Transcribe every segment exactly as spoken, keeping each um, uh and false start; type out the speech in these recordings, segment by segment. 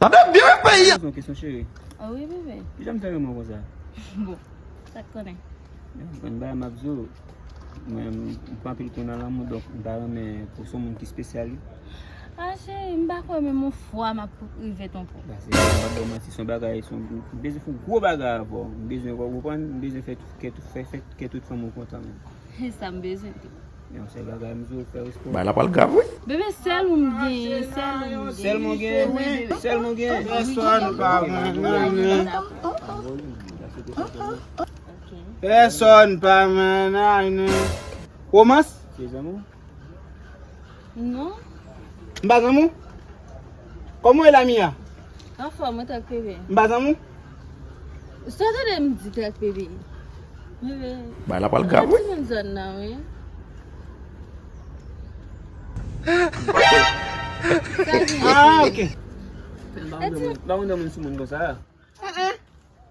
Anben, byen peyi a. Poze yon kesyon, cheri. Ah wi, bebe. Kijan m fè renmen w konsa? Bon, sa k konnen. Bon, bagay m ap di w, mwen, m pa anpil kou nan lanmou, donk m ta renmen pou se yon moun ki espesyal, wi. Ah, cheri, m pa kwè menm yon fwa m ap rive twonpe w. Ba, se, m ap ba w manti, se yon bagay, se yon, m bezwen fè yon gwo bagay avè w. M bezwen, w konprann, m bezwen fè tout, kè tout, fè, fè kè tout fanmi w kontan menm. E sa m bezwen tou. Yon sèl bagay m di w, fè respè w. Bagay la pral grav, wi. Bebe, sèl ou m genyen, sèl ou m genyen. Sèl mwen genyen? Wi, bebe. Sèl mwen genyen? Pèsòn pa renmen nou. Ok. Pèsòn pa renmen nou. Romans? Se zanmi w? Non. M pa zanmi w? Kòman w ye la, Mia? Anfòm, mwen, Trak Pepe. M pa zanmi w? Sa w tande m di, Trak Pepe? Bebe. Bagay la pral grav, wi. Timoun zòn nan, wi. Sa gen? Ah, ok. Ba mwen, ba mwen nan moun sou moun konsa. Ah, ah.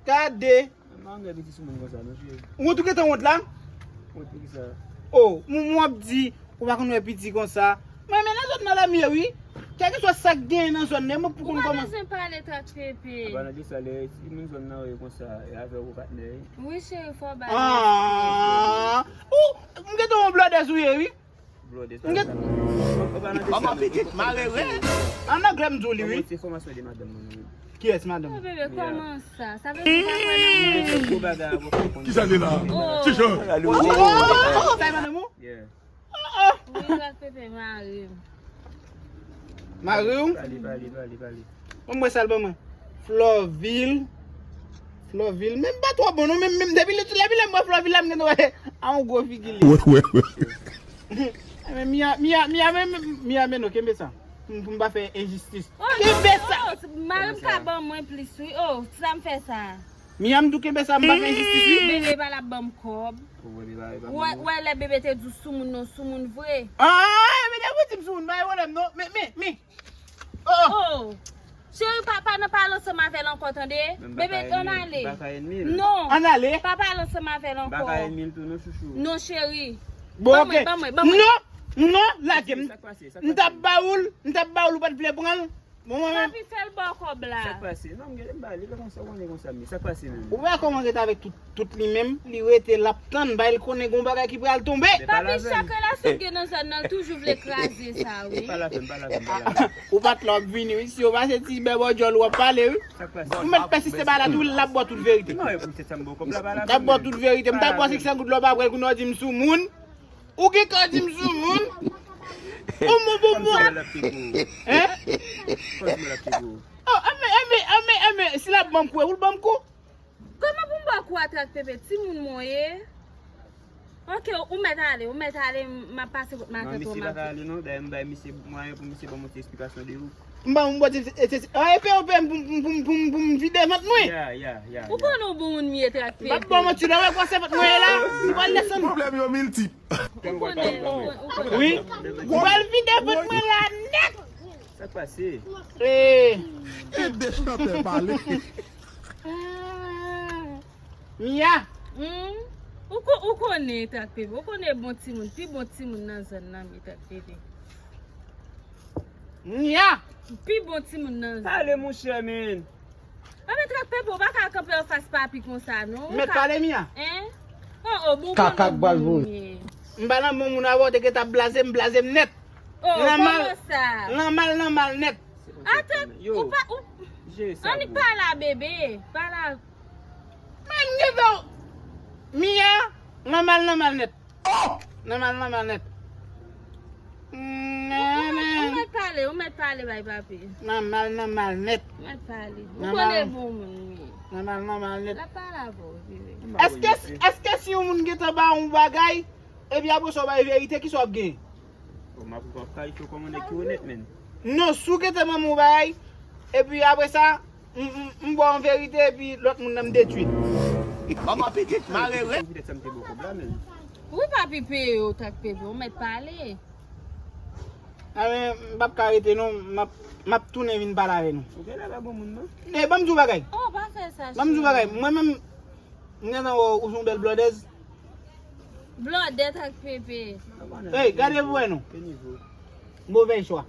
Gade. Mwen pa gen piti sou moun konsa, non, cheri. Wont ou gentan wont la? Wont pou kisa? Oh, m, m ap di, ou pa konn wè piti konsa. Mwen, men nan zòn nan la m ye, wi. Kèlkeswa sa k genyen nan zòn nan, mwen pou konn kòman. Ou pa bezwen pale, Trak Pepe. Apa nan de sa, lè si moun zòn nan yo konsa, e avè w patnè, wi. Wi, cheri, fò w ba. Ah, ou, m gentan yon blòdèz ou ye, wi. Blòdèz pa sa. Kòman pitit malere? An anglè m di w li, wi. Bon, se enfòmasyon de madanm mwen, wi. Kiyès madanm? Oh, bebe, kòman sa? Sa vle di pa kwè nan mwen. Gwo bagay avè w. Kisa li la? Oh. Ti Jan. Oh, oh, oh, oh, sa e madanm ou? Yeah. Oh, oh. Wi, Trak Pepe, mari m. Mari w? Pale, pale, pale, pale. Ban m wè sa l ban mwen. Flòvil. Flòvil. Men m pa twò bon, non. Men, men depi lè, depi lè m wè Flòvil la, m gentan wè a yon gwo figi li. Wè, wè, wè. Men Mia, Mia, Mia, men, men, Mia, men non, kenbe sa. Pou, pou m pa fè enjistis. Oh, kenbe sa! Oh, mari m ka ban mwen plis, wi. Oh, sa m fè sa. Mia, m tou kenbe sa, m pa fè enjistis, wi. Bebe pa l ap ban m kòb. Wè, wè, lè bebe te di w sou moun non, sou moun vre. Ah, men depi w di m sou moun, pa gen pwoblèm, non. Men, men, men. Oh, oh. Oh. Cheri, pa, pa nan pale ansanm avè l ankò, tande? Bebe, ann ale. Non. Ann ale? Pa pale ansanm avè l ankò. M pa ka ènmi l tou, non, chouchou. Non, cheri. Bon, ok. Ban mwen, ban mwen, ban mwen. Non, non, lage m. Sa k pase? Sa k pase? M t ap ba ou l, m t ap ba ou l, ou pa t vle pran l. Bon, mwen menm. Papi, fè l ba w kòb la. Sa k pase? Non, m gen, m ba li, lè konsa, w konnen konsa m ye. Sa k pase menm? Ou wè kòman rete avèk tout, tout li menm, li rete, l ap tann, bay l konnen gon bagay ki pral tonbe. Papi, chak relasyon gen nan zòn nan, l toujou vle kraze sa, wi. Pa la fè m, pa la fè m, pa la fè m. Ou pa t la w ap vini, wi. Si yo pase ti bèbò djòl, w ap pale, wi. Sa k pase? Ou mèt pèsiste ba la tou, l ap ba w tout verite. Non, e pou tèt sa m ba w kòb la, pa la fè m. L ap ba w tout verite. M t ap ba w senk san goud la, w pa pran l, kounye a w di m sou moun. Ou gen kè di m sou moun? Ou moun pou moun? Kòman l ap te pou? Hein? Kòman l ap te pou? Oh, enben, enben, enben, enben, si l ap ban m kou, e ou l ban m kou? Kòman pou m ba w kou a, Trak Pepe? Timoun mwen ye. Ok, ou mèt ale, ou mèt ale, m ap pase kot matant ou, m ap vin. Non, misye pa ka ale, non. Dayè, m bay misye mwayen pou misye ban m yon ti esplikasyon de ou. M ba, m ba ti, e, ti, a, epe, epe, pou, pou, pou, pou, pou m vide vant mwen. Ya, ya, ya, ya. Ou konnen w bon moun m ye, Trak Pepe. M ap ba w manti, la, wè, pase vant mwen la, li pral desann. Pwoblèm yo miltip. Ou konnen, ou konnen, ou konnen. Wi. Ou pral vide vant mwen la nèt. Sa k pase? E. Kite chantè pale. Ah. Mia. Hmm? Ou ko-, ou konnen, Trak Pepe. Ou konnen bon timoun, pi bon timoun nan zòn nan, mi, Trak Pepe. Mia! Pi bon timoun nan zòn. Pale, monchè, men. Anben, Trak Pepe, ou pa ka kanpe anfas papi konsa, non. Ou mèt pale, Mia. Hein? Oh, oh, bon, kaka k pral voye. M pa nan bon moun avè w, te gentan blaze m, blaze m nèt. Oh, kòman sa? Nan mal, nan mal, nan mal nèt. Atann, ou pa, ou, annik pa la, bebe. Pa la. Men m gentan, Mia, nan mal, nan mal nèt. Oh! Nan mal, nan mal nèt. Ou mèt pale, ou mèt pale, bay papi. Nan mal, nan mal nèt. Ou mèt pale. Ou konnen bon moun, wi. Nan mal, nan mal nèt. L ap pale avè w, wi. Èske, èske si yon moun gentan ba w yon bagay, epi apre sa w bay verite, kisa w ap genyen? Bon, m ap, m ap kalifye w kòm yon nèg ki onèt, menn. Non, si w gentan ban m yon bagay, epi apre sa, m, m, m ba w yon verite, epi lòt moun nan m detwi l. Kòman pitit malere? Poutèt sa m te ba w kòb la, menn. Wi, papi, peye w, Trak Pepe, ou mèt pale. Anben, m p ap ka rete, non, m ap, m ap tounen vin pale avè nou. Ou genlè pa bon moun, non. E, ban m di w bagay. Oh, pa fè sa, cheri. Ban m di w bagay. Mwen menm, m gentan wè w, ou se yon bèl blòdèz. Blòdè, Trak Pepe. Hey, gade pou wè non. Move chwa.